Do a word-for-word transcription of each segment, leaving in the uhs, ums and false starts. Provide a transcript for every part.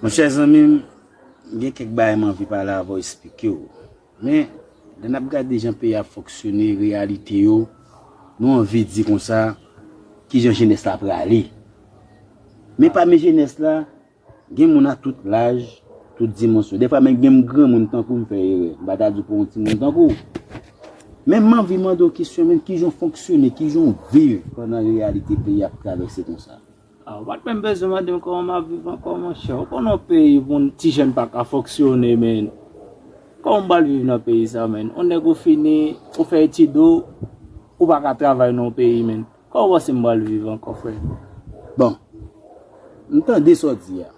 Monchè zanmi m, gen kèk bagay m anvi pale avè w, eksplike w. Men, lè n ap gade jan peyi a ap fonksyone, reyalite yo, nou anvi di konsa, kijan jenès la prale. Men pami jenès la, gen moun a tout laj, tout dimansyon. Dèfwa menm gen granmoun tankou m fè erè. M pa ta di w pou yon timoun tankou w. Men m anvi mande w kesyon, men kijan w fonksyone, kijan w viv pandan reyalite peyi a ap travèse konsa? Ah, ou pa t menm bezwen mande m kòman m ap viv ankò, monchè. Ou konnen yon peyi pou yon ti jèn pa ka fonksyone, men. Kòman m pral viv nan peyi sa, men? Yon nèg ou fini, ou fè etid ou, ou pa ka travay nan yon peyi, men. Kòman w panse m pral viv ankò, frè? Bon, m tande sa w di a.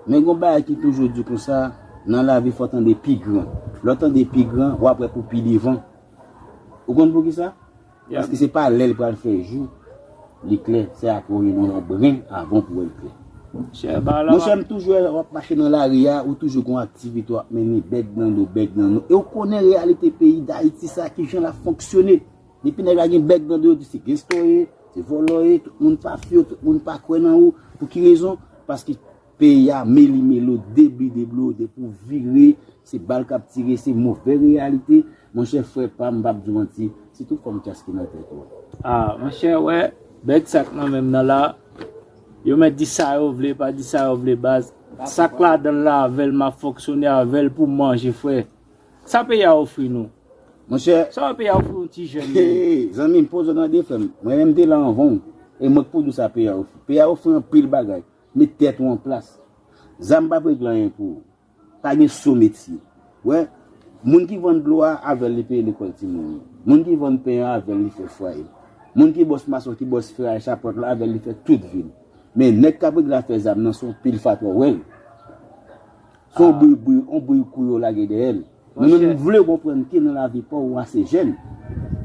Men gon bagay ki toujou di konsa, nan lavi fò w tande pi gran. Lè w tande pi gran, w ap wè pou pi devan. Ou konn poukisa? Paske se pa lè l pral fè jou, li klè, se ak ou yon bren avan pou wè l klè. Monchè, m toujou wè w ap mache nan lari a, ou toujou gon aktivite w ap mennen, bèg nan do, bèg nan do. E w konnen reyalite peyi Dayiti sa, kijan l ap fonksyone. Depi nèg la gen bèg nan do, yo di se gangsta w ye, se vòlò w ye, tout moun pa fye w, tout moun pa kwè nan ou. Pou ki rezon? Paske peyi a meli melo, debli deblo, depi w vire, se bal k ap tire, se move reyalite. Monchè frè pa m, m p ap di w manti, se tout fòm kras ki nan tèt ou. Ah, monchè, wè, bèg sa k nan men m nan la, yo mèt di sa yo vle, pa di sa yo vle, baz. Sa k ladan l la avè l, m ap fonksyone avè l pou manje, frè. Sa peyi a ofri nou? Monchè, sa peyi a ofri yon ti jèn? Hey, zanmi m, poze w tande, frè m. Mwen menm m te la anvan w. E mwen k pou di w sa peyi a ofri. Peyi a ofri anpil bagay. Met tèt ou an plas. Zam p ap regle anyen pou ou. Pa gen sou metye. Wè, moun ki vann dlo a, avè l li peye lekòl timoun yo. Moun ki vann pen an, avè l li fè fwaye. Moun ki bòs mason, ki bòs feraj, chapant la, avè l li fè tout vi l. Men nèg k ap regle afè zam nan, se yon pil fatwa w wè l. Se yon bri, bri, yon bri kou yo lage dèyè l. Men nou, nou vle w konprann ke nan lavi pa w, ou ase jèn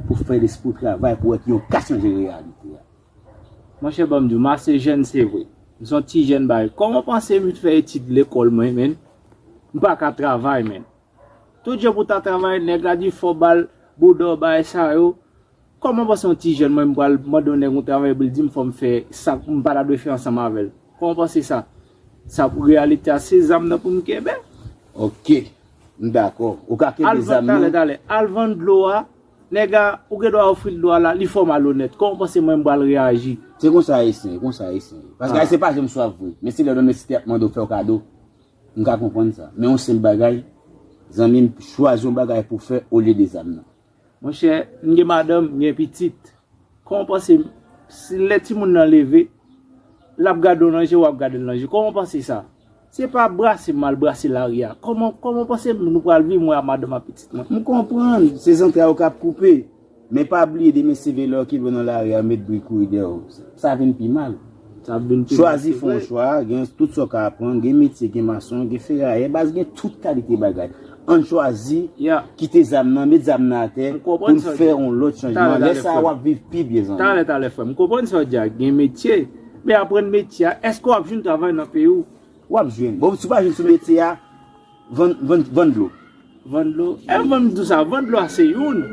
pou fè lespri w travay, pou w wè ki jan w ka chanje reyalite a. Monchè, ban m di w, m ase jèn, se vre. M se yon ti jèn bay. Kòman w panse m vin fè etid lekòl mwen, menn? M pa ka travay, menn. Tout jan pou ta travay, nèg la di fò bal, boudò, bagay sa yo. Kòman w panse yon ti jèn mwen, m pral mande yon nèg yon travay, epi l di m fò m fè sa m pa ta dwe fè ansanm avè l? Kòman w panse sa? Sa pou reyalite a, se zam nan pou m kenbe. Ok, m dakò. Ou ka kenbe zam nan. Al vann, talè, talè. Al vann dlo a, nèg a, ou gen dwa ofri l dlo a la, li fè w malonèt. Kòman w panse mwen m pral reyaji? Se konsa Ayisyen ye, konsa Ayisyen ye. Paske Ayisyen pa janm swaf vre. Men se lè onèsite ap mande w fè w kado. M ka konprann sa. Men yon senp bagay, zanmi m, chwazi yon bagay pou w fè olye de zam nan. Monchè, m gen madanm, m gen pitit. Kòman w panse, si lè timoun nan leve, l ap gade w nan je, w ap gade l nan je? Kòman w panse sa? Se pa brase m al brase lari a. Kòman, kòman w panse nou pral viv, mwen ak madanm ak pitit mwen? M konprann, se zantray ou k ap koupe. Men pa bliye, demen se vèlè w ki dwe nan lari a, met bri kouri dèyè w. Sa vin pi mal. Sa vin pi mal, se vre. Chwazi, fè yon chwa, gen tout sa w ka aprann, gen metye, gen mason, gen ferayè, baz, gen tout kalite bagay. Ann chwazi, kite zam nan, met zam nan atè, pou n fè yon lòt chanjman. Lè sa a, w ap viv pi byen, zanmi. Talè, talè, frè m. M konprann sa w di a, gen metye, men aprann metye a, èske w ap jwenn travay nan peyi w? W ap jwenn. Bon, si w pa jwenn sou metye a, vann, vann, vann dlo. Vann dlo? E vann dlo sa, vann dlo a se youn.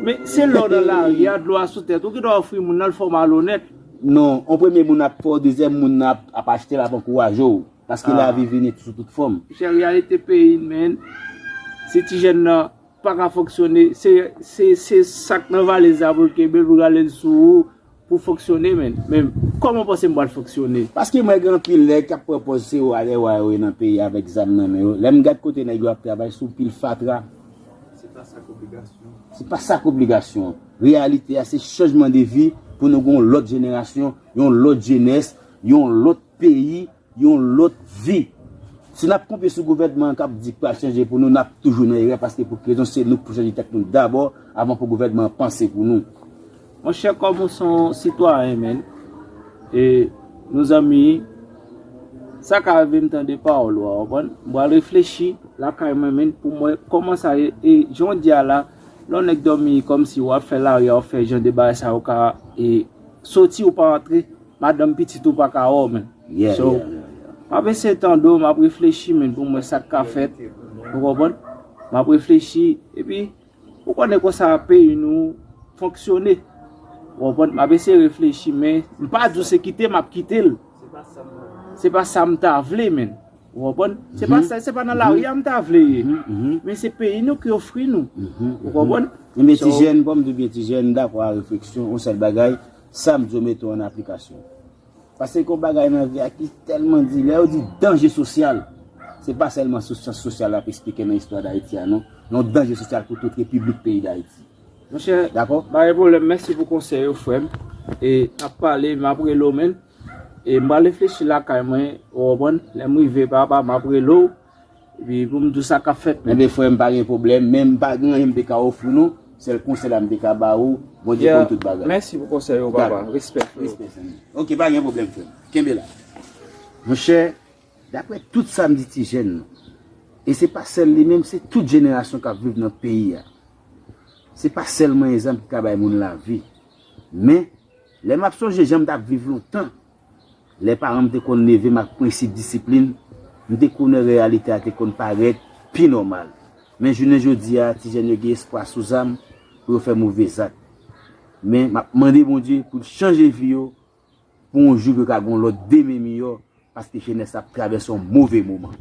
Men se lè w nan lari a, dlo a sou tèt ou, ki dwa ofri moun nan, l fè w malonèt. Non, yon premye moun ap fè w, dezyèm moun nan ap, ap achte l, ap ankouraje w. Paske lavi vini sou tout fòm. Monchè, reyalite peyi n, men, si ti jèn nan pa ka fonksyone, se, se, se sa k nan valiz la pou l kenbe l, pou rale l sou ou, pou fonksyone, men. Men, kòman w panse m pral fonksyone? Paske mwen gen anpil nèg k ap pran pòz se yo a lè wa yo ye nan peyi avèk zam nan men yo. Lè m gad kote nèg yo ap travay sou pil fatra. Se pa sa k obligasyon. Se pa sa k obligasyon. Reyalite a, se chanjman de vi pou nou gen yon lòt jenerasyon, yon lòt jenès, yon lòt peyi, yon lòt vi. Si n ap konpye sou gouvènman an k ap di k pral chanje pou nou, n ap toujou nan erè, paske pou ki rezon se nou k pou chanje tèt nou dabò, avan pou gouvènman an panse pou nou. Monchè, kòm ou se yon sitwayen, menn, e nou zanmi, sa ka rive m tande pawòl ou a, w konprann? M pral reflechi lakay mwen, menn, pou m wè kòman sa ye, e jan w di a la, lè yon nèg dòmi kòmsi w ap fè lari a, w ap fè jan de bagay sa yo ka, e soti ou pa antre, madanm pitit ou pa ka wè w, menn. Yeah, yeah, yeah, yeah. So, m ap eseye tande w, m ap reflechi, menn, pou m wè sa k ka fèt. Ou konprann? M ap reflechi, epi, ou konnen konsa peyi nou fonksyone. Ou konprann? M ap eseye reflechi, men m pa di w se kite m ap kite l. Se pa sa m ta vle, men. Ou konprann? Se pa sa, se pa nan lari a m ta vle ye. Men se peyi nou ki ofri nou. Ou konprann? Men ti jèn, bon, m di byen ti jèn, m dakò a refleksyon, yon sèl bagay, sa m di w mete w an aplikasyon. Paske gen yon bagay nan vi a ki tèlman di, lè yo di danje sosyal, se pa sèlman sou syans sosyal y ap esplike nan istwa Dayiti a, non. Yon danje sosyal pou tout repiblik peyi Dayiti. Monchè, pa gen pwoblèm, mèsi pou konsèy yo, frè m. E n ap pale, m ap rele w, men. E m pral reflechi lakay mwen, ou konprann? Lè m rive, papa, m ap rele w. Epi pou m di w sa k ap fèt, men. Enben, frè m, pa gen pwoblèm, men m pa gen anyen m te ka ofri nou. Sèl konsèy la m te ka ba ou, Bondye konn tout bagay. Mèsi pou konsèy yo, papa. Respè, frè. Respè, zanmi. Ok, pa gen pwoblèm, frè m. Kenbe la. Monchè, daprè tout sa m di ti jèn nan, e se pa sèl li menm, se tout jenerasyon k ap viv nan peyi a. Se pa sèlman egzanp ki ka bay moun lavi. Men, lè m ap sonje jan m t ap viv lontan, lè paran m te konn leve m ak prensip disiplin, m te konnen reyalite a te konn parèt pi nòmal. Men jounen jodi a, ti jèn yo gen espwa sou zam pou yo fè move zak. Men, m ap mande Bondye pou l chanje vi yo, pou yon jou yo ka gen yon lòt demen miyò, paske jenès la ap travèse yon move moman.